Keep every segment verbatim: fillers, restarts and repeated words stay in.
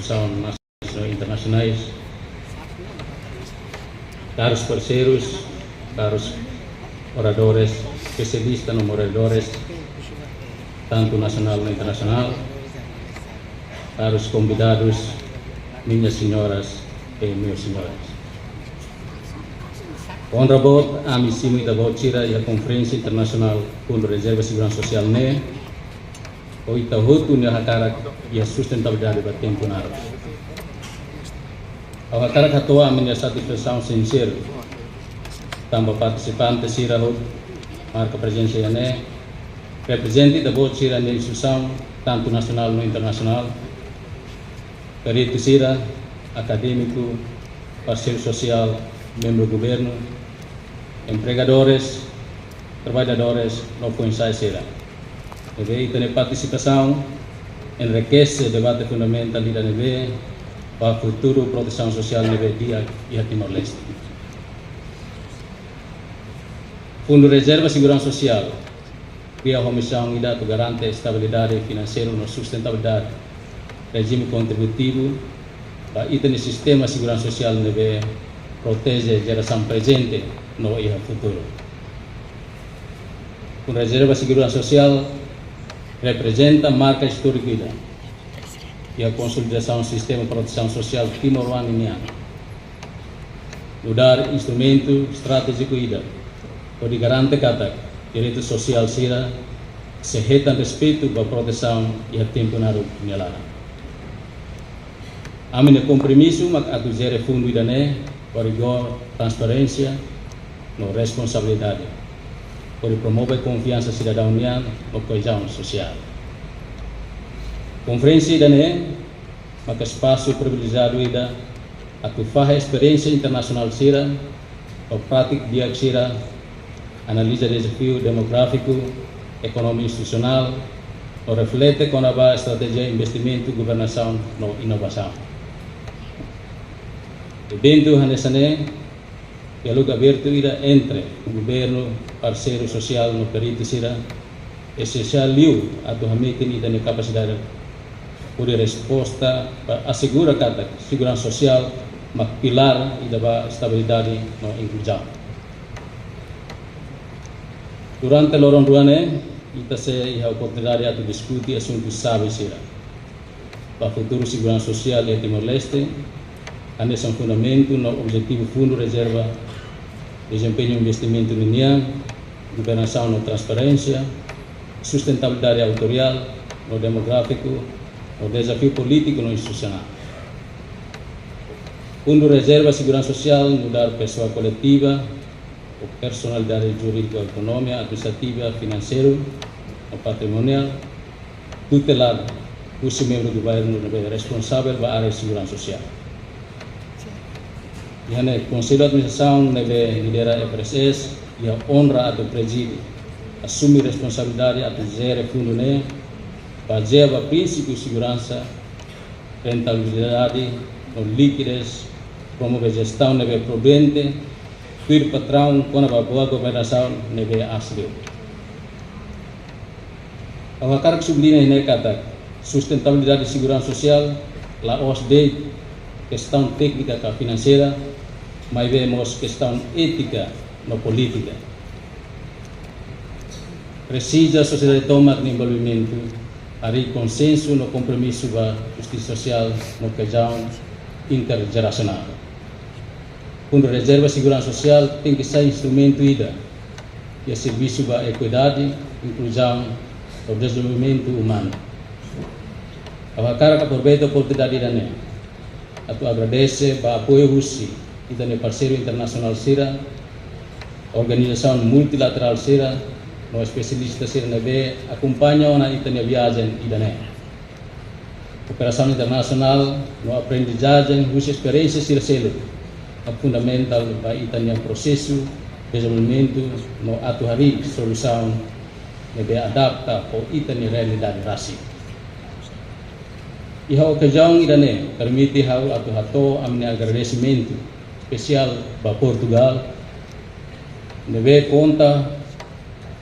organizasaun nasionais no internasionais, karus parseirus, karus oradores, espesialista no moderadores, tantu nasionál no internasionál, karus konvidadus, minhas senhoras e meus senhores. Onra boot ami simu ita-boot sira iha Konferénsia Internasionál Fundu Rezerva Seguransa Sosiál ne'e, ho ita hotu nia hakarak iha sustentabilidade ba tempu naruk. Ha'u hakarak hato'o ami-nia satisfasaun sinseru tanba partisipante sira hotu marka prezensa iha ne'e, reprezenta ita-boot sira-nia instituisaun, tantu nasionál no internasionál, peritu sira, akadémiku, parseiru sosiál, membru governu, empregadores, traballadores no foin-sa'e sira. Ne'ebé ita-nia partisipasaun enrikese debate fundamentál ida ne'ebé ba futuru protesaun sosiál ne'ebé di'ak iha Timor-Leste. Fundu Rezerva Seguransa Sosiál kria ho misaun ida atu garante estabilidade finanseiru no sustentabilidade rejime kontributivu ba ita-nia sistema seguransa sosiál ne'ebé proteje jerasaun prezente no iha futuru. Fundu Rezerva Seguransa Sosiál reprezenta marka istóriku ida iha konsolidasaun sistema protesaun sosiál timoroan nian, nu'udar instrumentu estratéjiku ida hodi garante katak direitu sosiál sira sei hetan respeitu ba protesaun iha tempu naruk nia laran. Ami-nia kompromisu mak atu jere fundu ida-ne'e ho rigór, transparénsia no responsabilidade, hodi promove konfiansa sidadaun nian no koezaun sosiál. Konferénsia ida-ne'e maka espasu privilejiadu ida atu fahe esperiénsia internasionál sira no prátika di'ak sira, analiza dezafiu demográfiku, ekonomia institusionál, no reflete kona-ba estratéjia investimentu, governasaun no inovasaun. Eventu hanesan ne'e diálogu abertu ida entre governu, parseiru sosiál no peritu sira esensiál liu atu hametin ita-nia kapasidade hodi resposta ba asegura katak seguransa sosiál mak pilár ida ba estabilidade no inkluzaun. Durante loron rua ne'e, ita sei iha oportunidade atu diskute asuntu xave sira ba futuru seguransa sosiál iha Timor-Leste, hanesan fundamentu no objetivu Fundu Rezerva, dezempeñu investimentu ninian, governasaun no transparénsia, sustentabilidade autoriál no demográfiku, no dezafiu polítiku no institusionál. Fundu Rezerva Seguransa Sosiál nu'udar pesoa koletiva ou personalidade jurídika autonómia administrativa, finanseiru no patrimoniál, tuteladu husi membru governu ne'ebé responsavel ba área seguransa sosiál. Iha ne'e Konsellu Administrasaun ne'ebé lidera F R S S iha onra atu prezide, asume responsabilidade atu jere fundu ne'e bazeia ba prinsípiu seguransa, rentabilidade no likidez, promove jestaun ne'ebé prudente, tuir patraun kona-ba boa governasaun ne'ebé aas liu. Ha'u hakarak subliña iha ne'e katak sustentabilidade seguransa sosiál la'ós de'it kestaun téknika ka finanseira, maibé mós kestaun étika no polítika. Presiza sosiedade tomak nia envolvimentu, harii konsensu no kompromisu ba justisa sosiál no koezaun interjerasionál. Fundu Rezerva Seguransa Sosiál tenke sai instrumentu ida iha servisu ba ekuidade, inkluzaun no dezenvolvimentu umanu. Ha'u hakarak aproveita oportunidade ida-ne'e atu agradese ba apoiu husi ita-nia parseiru internasionál sira, organizasaun multilaterál sira, no espesialista sira ne'ebé akompaña ona ita-nia viajen ida-ne'e. Kooperasaun internasionál no aprendizajen husi esperiénsia sira seluk mak fundamentál ba ita-nia prosesu dezenvolvimentu no atu harii solusaun ne'ebé adapta ho ita-nia realidade rasik. Iha okaziaun ida-ne'e permite ha'u atu hato'o ami-nia agradesimentu espesiál ba Portugál, ne'ebé konta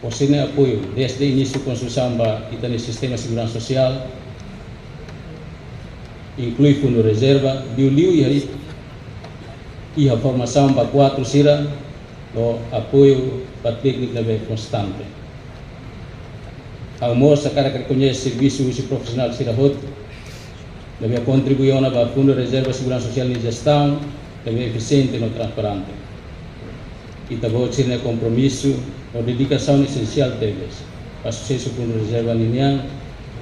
ho sira-nia apoiu dezde inísiu konstrusaun ba ita-nia sistema seguransa sosiál, inklui fundu rezerva, liuliu iha, iha formasaun ba kuadru sira no apoiu ba tékniku ne'ebé konstante. Ha'u mós hakarak rekoñese servisu husi profisionál sira hotu ne'ebé kontribui ona ba Fundu Rezerva Seguransa Sosiál nia jestaun ne'ebé efisiente no transparente. Ita-boot sira-nia kompromisu no dedikasaun esensiál tebes ba susesu Fundu Rezerva ninian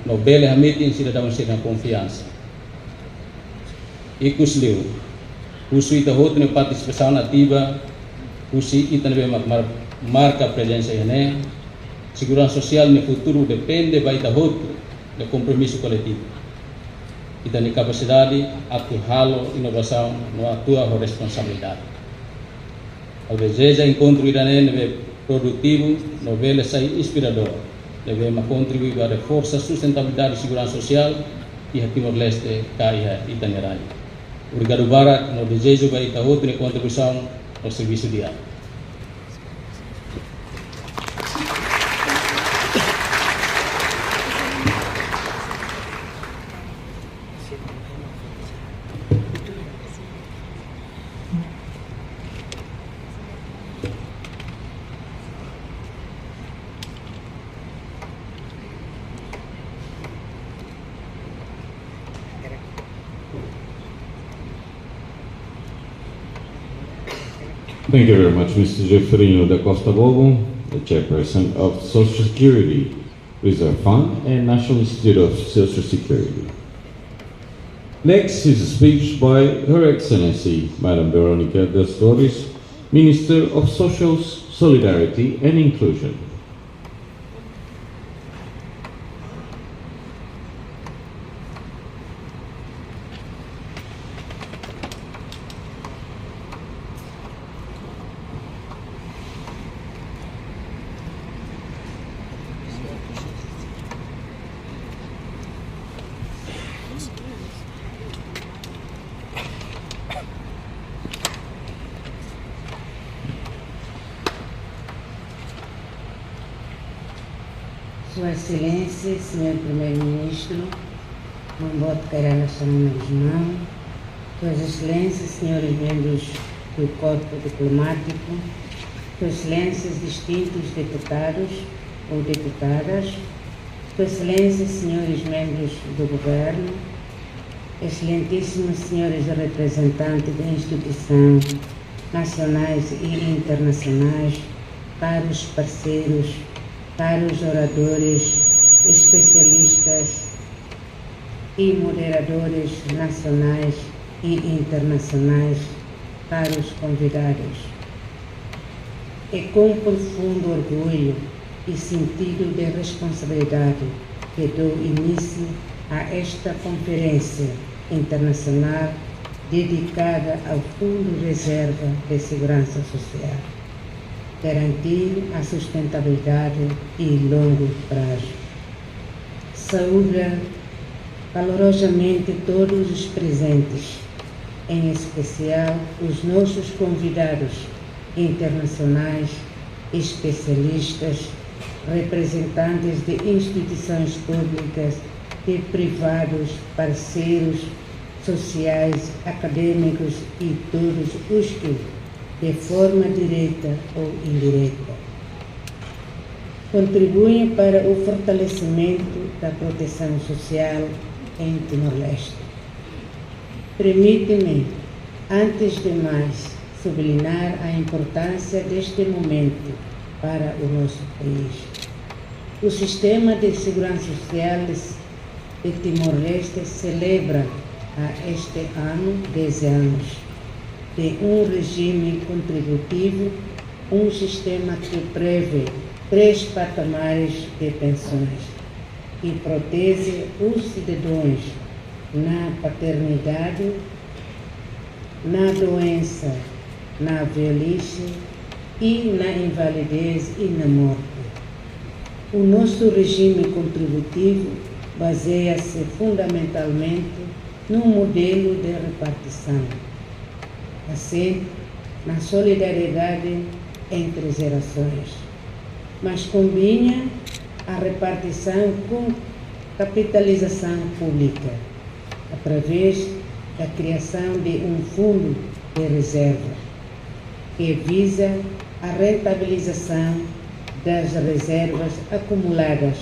no bele hametin sidadaun sira-nia konfiansa. Ikusliu, husu ita hotu nia partisipasaun ativa, husi ita ne'ebé mak mar-, marka prezensa iha ne'e, seguransa sosiál nia futuru depende ba ita hotu nia kompromisu koletivu, ita-nia kapasidade atu halo inovasaun no atua ho responsabilidade. Ha'u dezeja enkontru ida-ne'e ne'ebé produtivu no bele sai inspiradór, ne'ebé mak kontribui ba reforsa sustentabilidade seguransa sosiál iha Timor-Leste ka iha ita-nia rai. Obrigadu barak no dezeju ba ita hotu nia kontribuisaun no servisu di'ak. Thank you very much, Mister Jefferino da Costa Bobo, the chairperson of Social Security Reserve Fund and National Institute of Social Security. Next is a speech by Her Excellency Madam Veronica das Dores, Minister of Social Solidarity and Inclusion. Sua Excelência, Senhor Primeiro-Ministro, Maun Boot Kay Rala Xanana Gusmão, Suas Excelências, Senhores Membros do Corpo Diplomático, Suas Excelências distintos deputados ou deputadas, Suas Excelências, Senhores Membros do Governo, Excelentíssimos Senhores Representantes de instituições nacionais e internacionais, caros parceiros, caros oradores, especialistas e moderadores nacionais e internacionais, caros convidados. É com profundo orgulho e sentido de responsabilidade que dou início a esta conferência internacional dedicada ao Fundo Reserva de Segurança Social, garantir a sustentabilidade e longo prazo. Saúda calorosamente todos os presentes, em especial os nossos convidados internacionais, especialistas, representantes de instituições públicas, de privados, parceiros sociais, académicos e todos os que, de forma direta ou indireta, contribuem para o fortalecimento da proteção social em Timor-Leste. Permite-me, antes de mais, sublinhar a importância deste momento para o nosso país. O sistema de segurança social de Timor-Leste celebra a este ano dez anos de um regime contributivo, um sistema que prevê três patamares de pensões e protege os cidadãos na paternidade, na doença, na velhice e na invalidez e na morte. O nosso regime contributivo baseia-se fundamentalmente num modelo de repartição assente na solidariedade entre gerações, mas combina a repartição com capitalização pública. através da criação de um fundo de reserva, que visa a rentabilização das reservas acumuladas,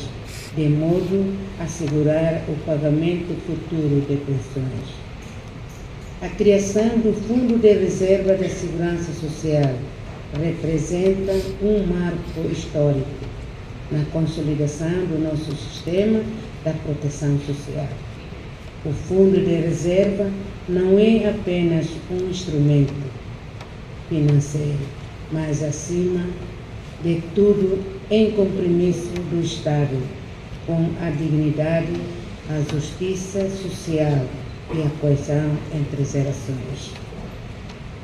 de modo a assegurar o pagamento futuro de pensões. A criação do Fundo de Reserva da Segurança Social representa um marco histórico na consolidação do nosso sistema da proteção social. O Fundo de Reserva não é apenas um instrumento financeiro, mas, acima de tudo, é um compromisso do Estado com a dignidade, a justiça social e a coesão entre gerações.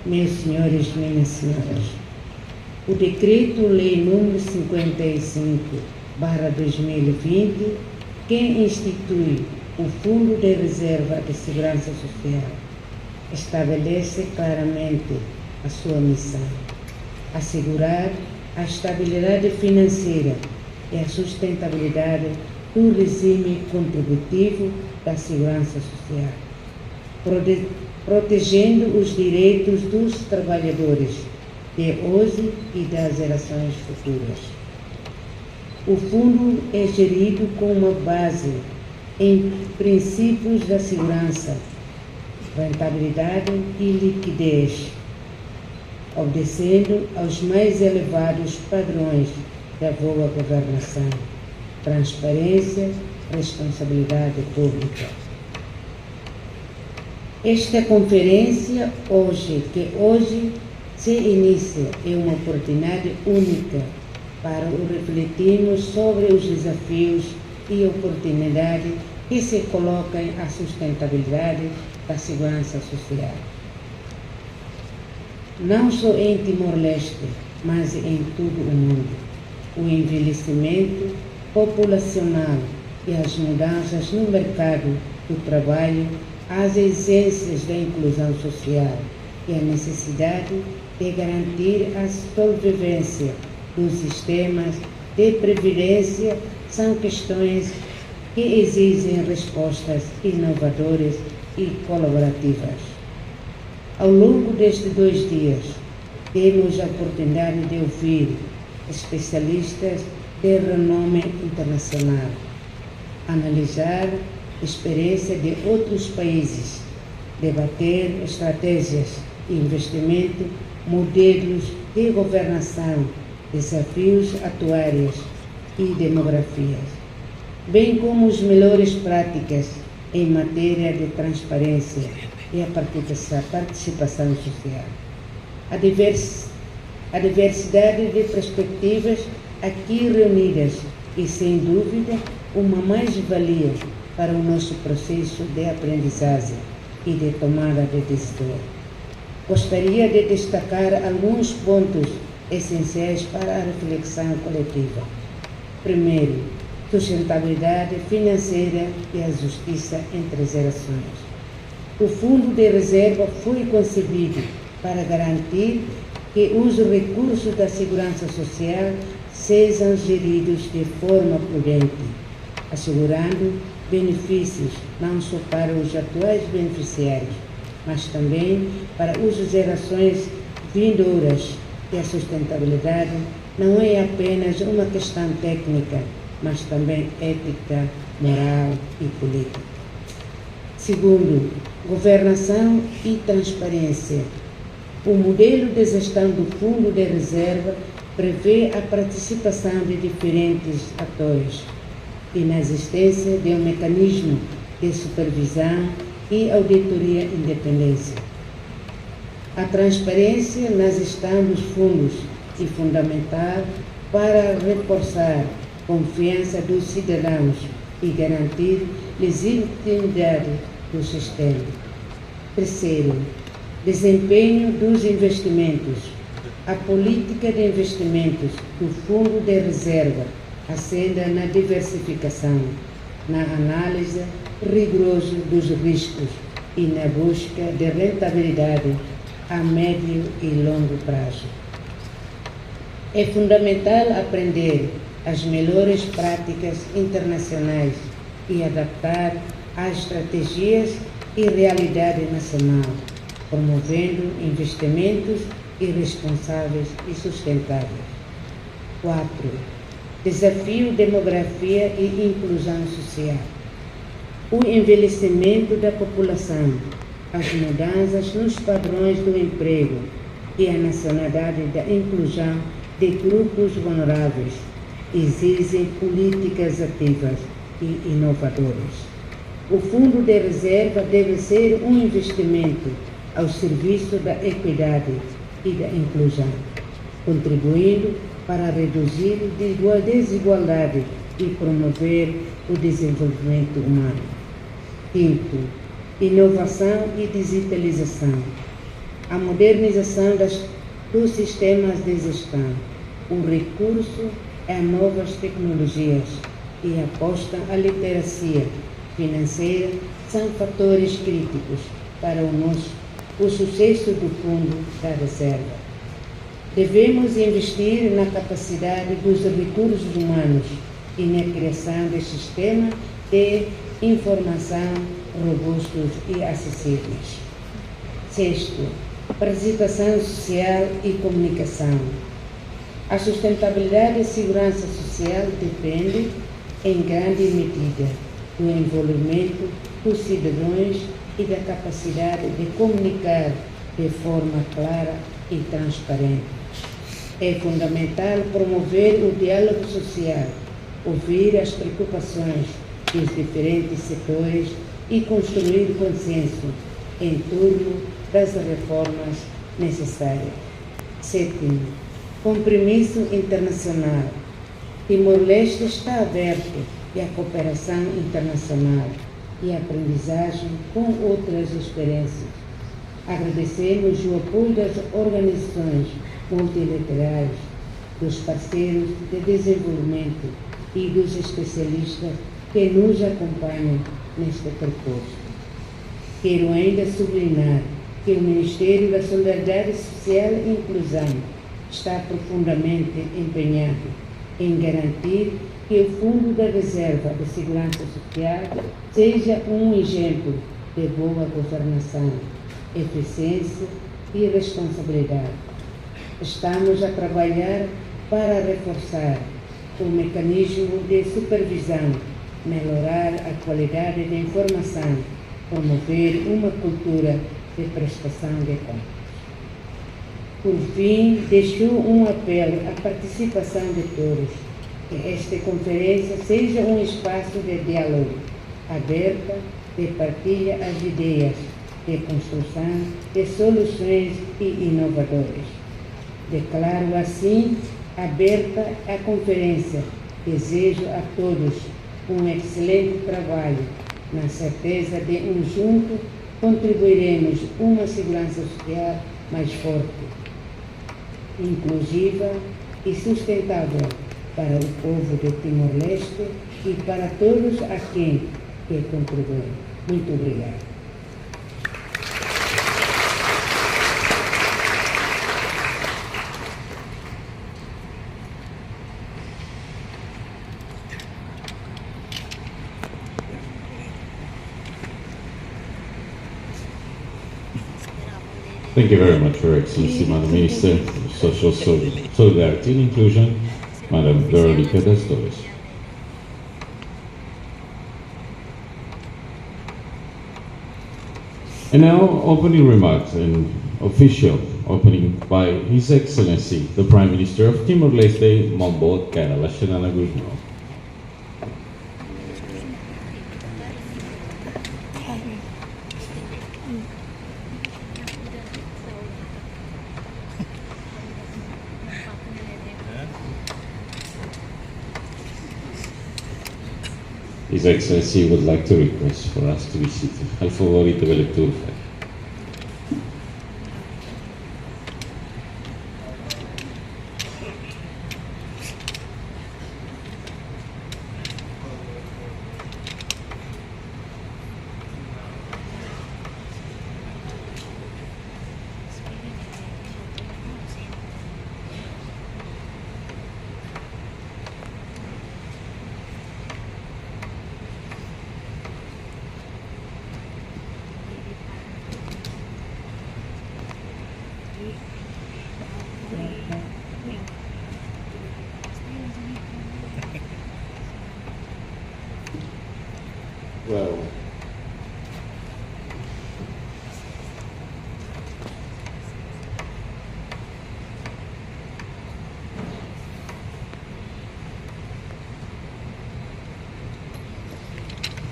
Meus senhores, minhas senhoras, o Decreto-Lei número cinquenta e cinco barra dois mil e vinte, que institui o Fundo de Reserva de Segurança Social, estabelece claramente a sua missão: assegurar a estabilidade financeira e a sustentabilidade do regime contributivo da segurança social, prode-, protegendo os direitos dos trabalhadores de hoje e das gerações futuras. O fundo é gerido com uma base em princípios da segurança, rentabilidade e liquidez, obedecendo aos mais elevados padrões da boa governação, transparência, responsabilidade pública. Esta conferência hoje, que hoje se inicia, é uma oportunidade única para o refletirmos sobre os desafios e oportunidades que se colocam à sustentabilidade da segurança social, não só em Timor-Leste, mas em todo o mundo. O envelhecimento populacional e as mudanças no mercado do trabalho, as exigências da inclusão social e a necessidade de garantir a sobrevivência dos sistemas de previdência são questões que exigem respostas inovadoras e colaborativas. Ao longo destes dois dias, temos a oportunidade de ouvir especialistas de renome internacional, analisar experiência de outros países, debater estratégias, investimento, modelos de governação, desafios atuários e demografias, bem como as melhores práticas em matéria de transparência e a participa-, participação social. A divers-, a diversidade de perspectivas aqui reunidas é, sem dúvida, uma mais-valia para o nosso processo de aprendizagem e de tomada de decisão. Gostaria de destacar alguns pontos essenciais para a reflexão coletiva. Primeiro, sustentabilidade financeira e a justiça entre gerações. O Fundo de Reserva foi concebido para garantir que os recursos da segurança social sejam geridos de forma prudente, assegurando benefícios não só para os atuais beneficiários, mas também para as gerações vindouras. E a sustentabilidade não é apenas uma questão técnica, mas também ética, moral e política. Segundo, governação e transparência. O modelo de gestão do Fundo de Reserva prevê a participação de diferentes atores e na existência de um mecanismo de supervisão e auditoria independente. A transparência na gestão dos fundos é fundamental para reforçar confiança dos cidadãos e garantir legitimidade do sistema. Terceiro, desempenho dos investimentos. A política de investimentos do Fundo de Reserva assenta na diversificação, na análise rigorosa dos riscos e na busca de rentabilidade a médio e longo prazo. É fundamental aprender as melhores práticas internacionais e adaptar as estratégias e realidade nacional, promovendo investimentos irresponsáveis e sustentáveis. Quatro, desafio demografia e inclusão social. O envelhecimento da população, as mudanças nos padrões do emprego e a necessidade da inclusão de grupos vulneráveis exigem políticas ativas e inovadoras. O Fundo de Reserva deve ser um investimento ao serviço da equidade e da inclusão, contribuindo para reduzir desigual-, desigualdade e promover o desenvolvimento humano. Quinto, inovação e digitalização. A modernização das, dos sistemas de gestão, o recurso a novas tecnologias e a aposta à literacia financeira são fatores críticos para o nosso, o sucesso do Fundo da Reserva. Devemos investir na capacidade dos recursos humanos e na criação de sistemas de informação robustos e acessíveis. Sexto, participação social e comunicação. A sustentabilidade e segurança social depende, em grande medida, do envolvimento dos cidadãos e da capacidade de comunicar de forma clara e transparente. É fundamental promover o diálogo social, ouvir as preocupações dos diferentes setores e construir consenso em torno das reformas necessárias. Sétimo, compromisso internacional. Timor-Leste está aberto à cooperação internacional e aprendizagem com outras experiências. Agradecemos o apoio das organizações multilaterais, dos parceiros de desenvolvimento e dos especialistas que nos acompanham neste percurso. Quero ainda sublinhar que o Ministério da Solidariedade Social e Inclusão está profundamente empenhado em garantir que o Fundo da Reserva de Segurança Social seja um exemplo de boa governação, eficiência e responsabilidade. Estamos a trabalhar para reforçar o mecanismo de supervisão, melhorar a qualidade da informação, promover uma cultura de prestação de contas. Por fim, deixo um apelo à participação de todos, que esta conferência seja um espaço de diálogo aberta, de partilha das ideias, de construção de soluções e inovadoras. Declaro assim aberta a conferência. Desejo a todos um excelente trabalho, na certeza de um junto contribuiremos uma segurança social mais forte, inclusiva e sustentável para o povo de Timor-Leste e para todos a quem que contribui. Muito obrigado. Thank you very much, Your Excellency, Madam Minister of Social Sol-, Solidarity and Inclusion, Madam Veronica das Dores. And now, opening remarks and official opening by His Excellency, the Prime Minister of Timor-Leste, Maubot Kay Rala Xanana Gusmão. His Excellency would like to request for us to be seated. Halo favór ita bele tuur fali.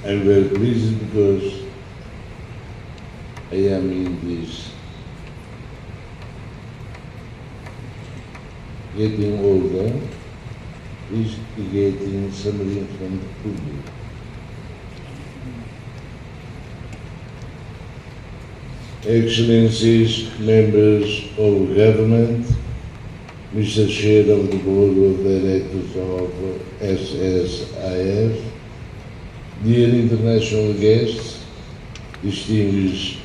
I'm very pleased because I am in this getting older, is getting something from the public. Excellencies, members of government, Mister Chair of the Board of Directors of S S I F, dear international guests, distinguished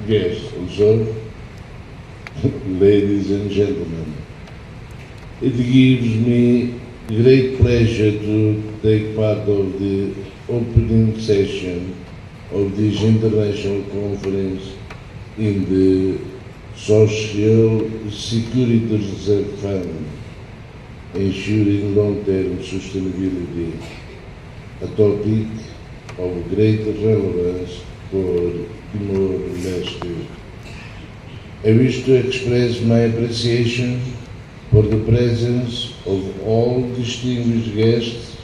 guests also, ladies and gentlemen, it gives me great pleasure to take part of the opening session of this international conference in the Social Security Reserve Fund, ensuring long-term sustainability, a topic of great relevance for Timor-Leste. I wish to express my appreciation for the presence of all distinguished guests,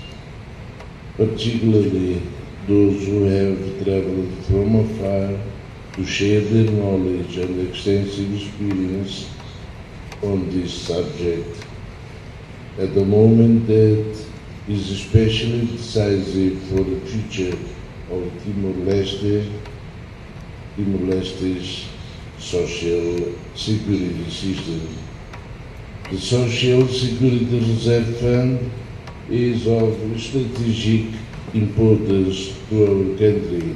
particularly those who have traveled from afar to share their knowledge and extensive experience on this subject, at a moment that is especially decisive for the future of Timor-Leste, Timor-Leste's social security system. The Social Security Reserve Fund is of strategic importance to our country,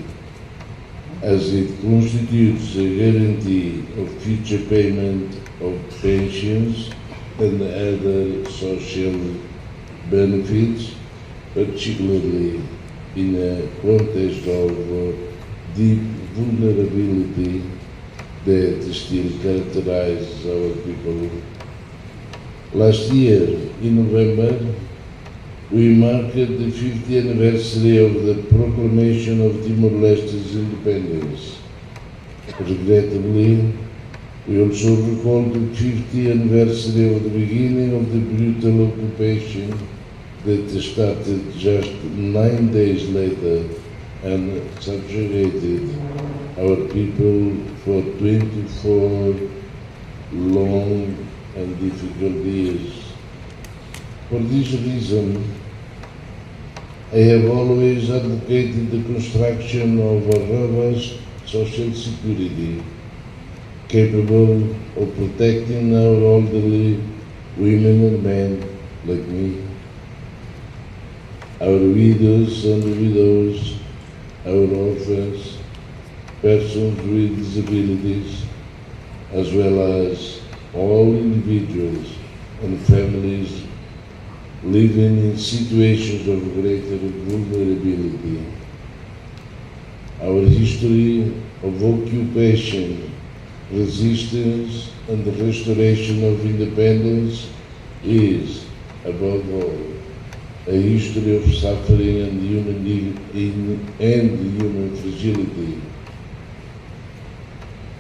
as it constitutes a guarantee of future payment of pensions and other social benefits, particularly in a context of, uh, deep vulnerability that still characterizes our people. Last year, in November, we marked the fiftieth anniversary of the proclamation of Timor-Leste's independence. Regrettably, we also recall the fiftieth anniversary of the beginning of the brutal occupation that started just nine days later and subjugated our people for twenty-four long and difficult years. For this reason, I have always advocated the construction of a robust social security capable of protecting our elderly women and men like me, our widows and widows, our orphans, persons with disabilities, as well as all individuals and families living in situations of greater vulnerability. Our history of occupation, resistance, and restoration of independence is, above all, a history of suffering and human dig-, in, and human fragility.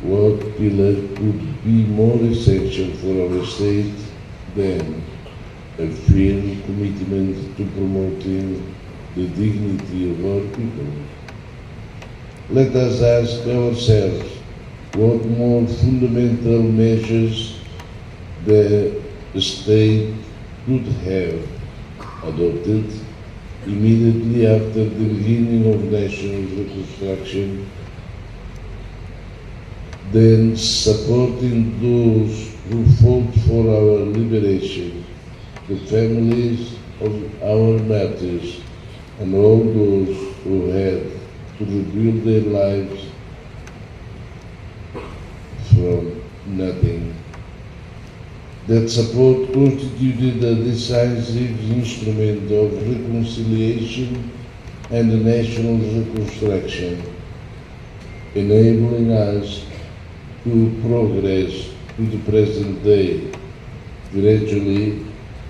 What pillar could be more essential for our state than a firm commitment to promoting the dignity of our people? Let us ask ourselves what more fundamental measures the state could have adopted immediately after the beginning of national reconstruction, than supporting those who fought for our liberation, the families of our martyrs, and all those who had to rebuild their lives from nothing. That support constituted a decisive instrument of reconciliation and national reconstruction, enabling us to progress to the present day, gradually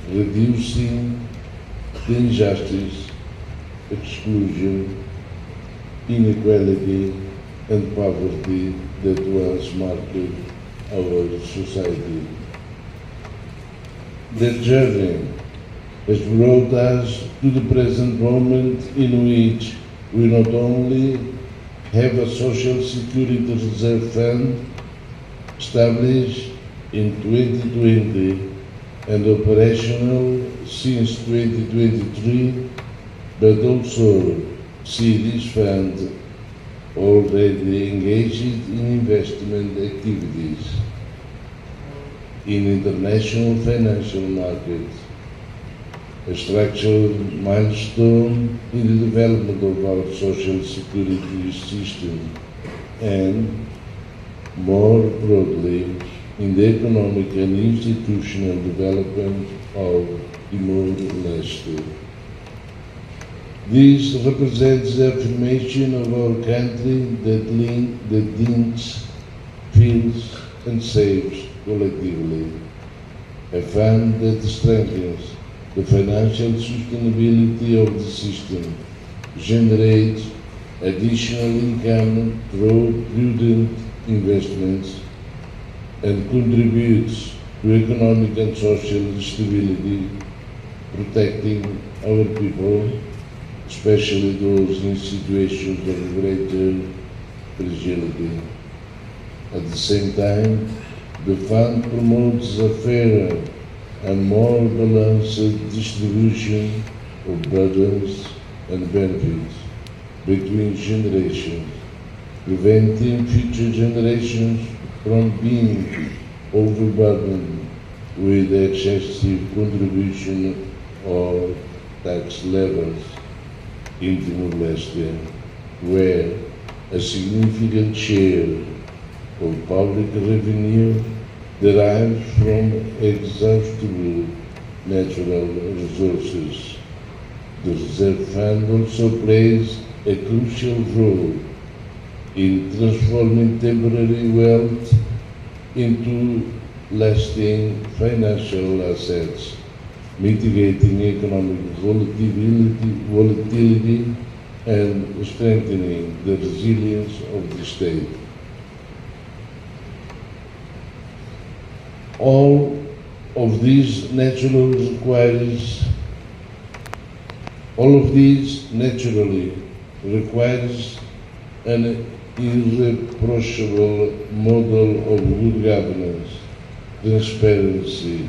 reducing injustice, exclusion, inequality, and poverty that once marked our society. Their journey has brought us to the present moment in which we not only have a social security reserve fund established in twenty twenty and operational since twenty twenty-three, but also see this fund already engaged in investment activities in international financial markets, a structural milestone in the development of our social security system, and, more broadly, in the economic and institutional development of Timor-Leste. This represents the affirmation of our country that link, that links, feels, and saves collectively. A fund that strengthens the financial sustainability of the system, generates additional income through prudent investments, and contributes to economic and social stability, protecting our people, especially those in situations of greater fragility. At the same time, the fund promotes a fairer and more balanced distribution of burdens and benefits between generations, preventing future generations from being overburdened with excessive contribution or tax levels. In Timor-Leste, where a significant share of public revenue derives from inexhaustible natural resources, the Reserve Fund also plays a crucial role in transforming temporary wealth into lasting financial assets, mitigating economic volatility, volatility and strengthening the resilience of the state. All of these natural requires, all of these naturally requires an irreproachable model of good governance, transparency,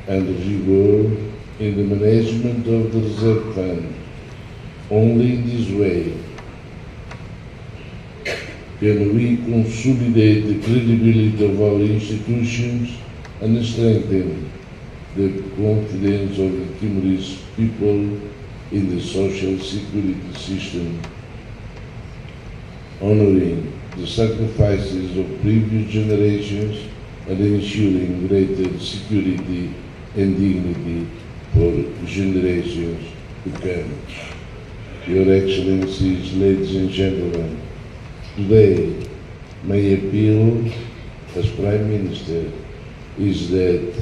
and rigor in the management of the Reserve Fund. Only in this way can we consolidate the credibility of our institutions and strengthen the confidence of the Timorese people in the social security system, honoring the sacrifices of previous generations and ensuring greater security and dignity for generations to come. Your Excellencies, ladies and gentlemen, today my appeal as Prime Minister is that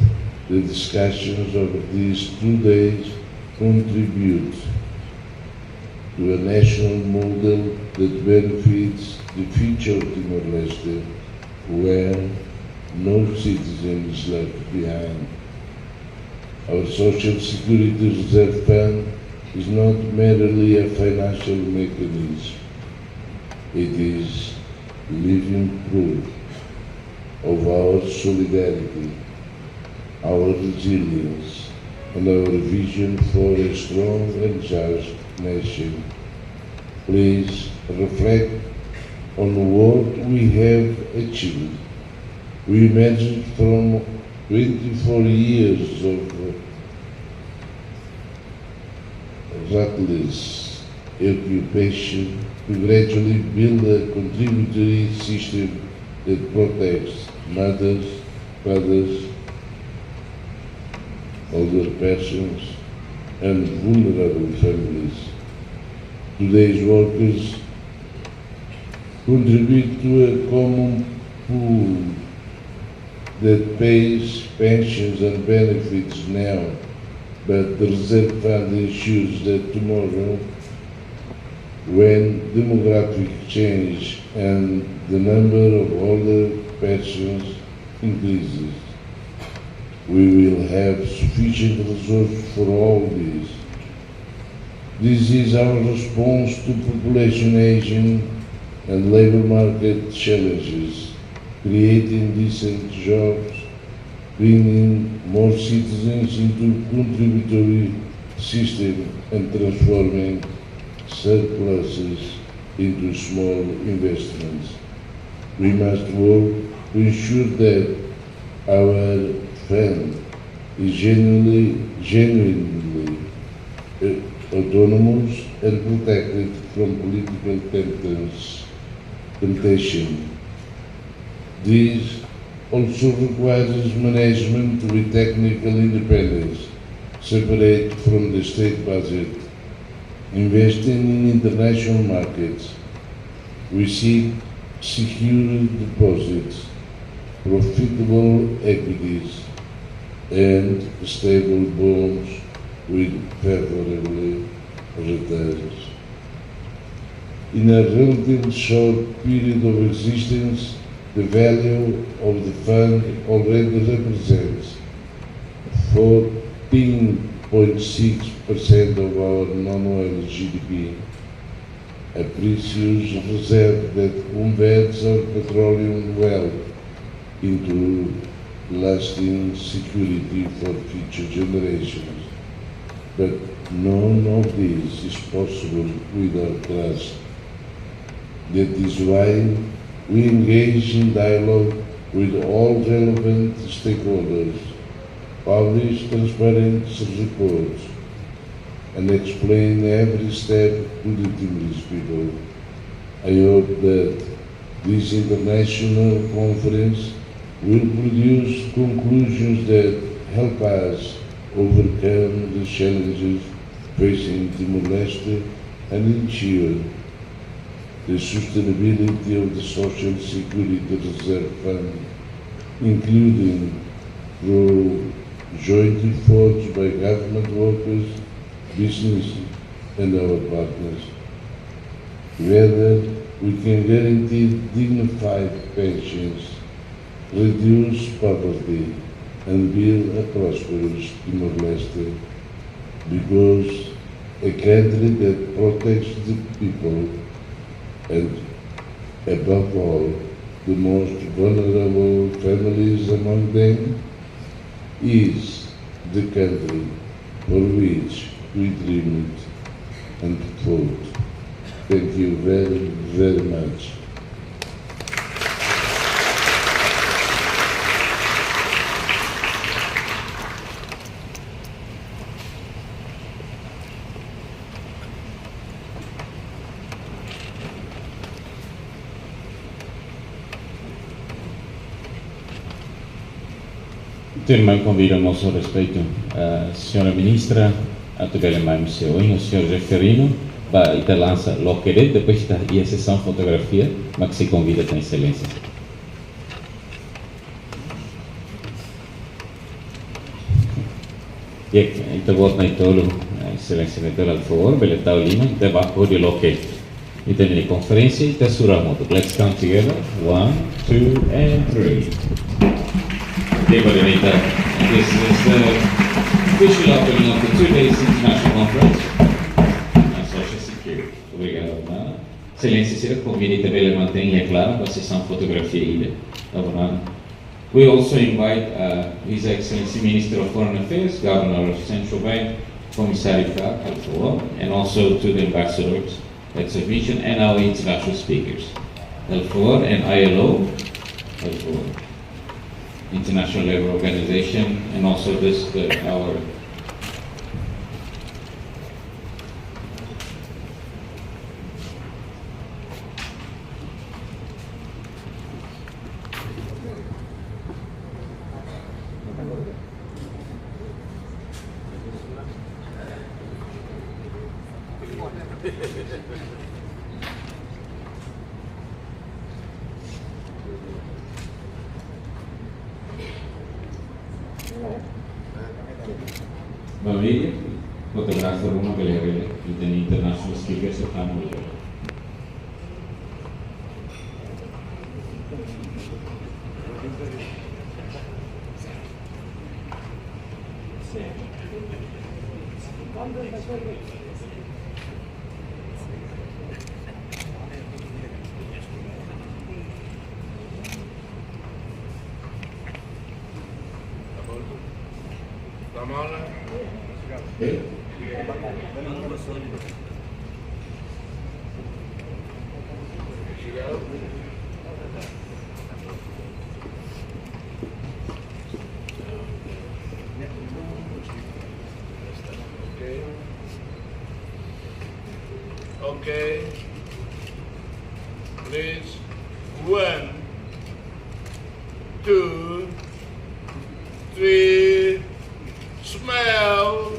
the discussions of these two days contribute to a national model that benefits the future of Timor-Leste, where no citizen is left behind. Our Social Security Reserve Fund is not merely a financial mechanism. It is living proof of our solidarity, our resilience, and our vision for a strong and just nation. Please reflect on what we have achieved. We emerged from twenty-four years of ruthless occupation to gradually build a contributory system that protects mothers, fathers, older persons, and vulnerable families. Today's workers contribute to a common pool that pays pensions and benefits now, But the reserve fund ensures that tomorrow, when demographic change and the number of older persons increases, we will have sufficient resources for all these. This is our response to population aging and labor market challenges, creating decent jobs, bringing more citizens into contributory system and transforming surpluses into small investments. We must work to ensure that our fund is genuinely, genuinely, uh, autonomous and protected from political temptance, temptation. This also requires management with technical independence, separate from the state budget, investing in international markets. We seek secure deposits, profitable equities, and stable bonds with favorable returns. In a relatively short period of existence, the value of the fund already represents fourteen point six percent of our non-oil G D P, a precious reserve that converts our petroleum wealth into lasting security for future generations. But none of this is possible without trust. That is why we engage in dialogue with all relevant stakeholders, publish transparent reports, and explain every step to the Timorese people. I hope that this international conference will produce conclusions that help us overcome the challenges facing Timor-Leste and ensure the sustainability of the Social Security Reserve Fund, including through joint efforts by government workers, business, and our partners. Together, we can guarantee dignified pensions, reduce poverty, and build a prosperous Timor-Leste, because a country that protects the people, and above all, the most vulnerable families among them, is the country for which we dreamed and fought. Thank you very, very much. Tuirmai konvida ho mós respeitu, eh, señora ministra, atu bele mai husi oin, señór Zeferino, ba ita lansa loke de'it, depois ita iha sesaun fotografia, mak sei konvida tan Exelénsia. Di'ak, ita-boot na'in-tolu, eh, Exelénsia na'in-tolu, favór, bele tau liman, ita bá hodi loke. Ita-nia konferénsia, ita sura hamutuk. Let's come together. One, two, and three. Di'ak, Baden Ita, this is the official opening of the two days international conference on social security. Obrigadu, mana. Exelénsia sira, konvida ita bele mantein iha klaran ba sesaun fotografia ida. Tá bom, mana? We also invite, uh, His Excellency Minister of Foreign Affairs, Governor of Central Bank, Komissáriu Kak, halo favór, and also to the ambassadors at submission and our international speakers, halo favór, and I L O, halo favór, International Labour Organization, and also this, the, our Família, fotógrafu ruma bele haree, ita-nia international speaker, se tamo le. Okay. Okay. Please. One, two, three, smile.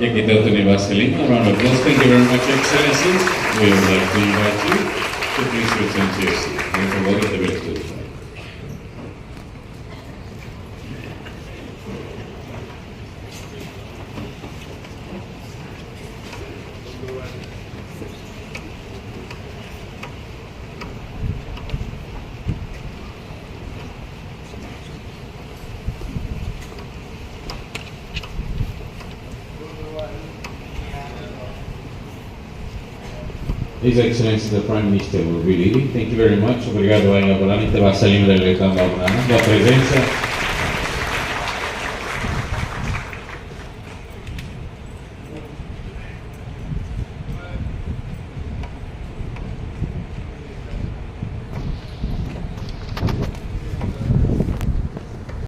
Ya, kita tuni basa liman, round of applause. Thank you very much, Excellency. We would like to invite you to please return to your seat. Por favor, ita bele tuur. His Excellency the Prime Minister will be leading. Thank you very much. Obrigadu, Aina Bolani. Ita basa liman delegasaun ba Bolani, ba prezensa.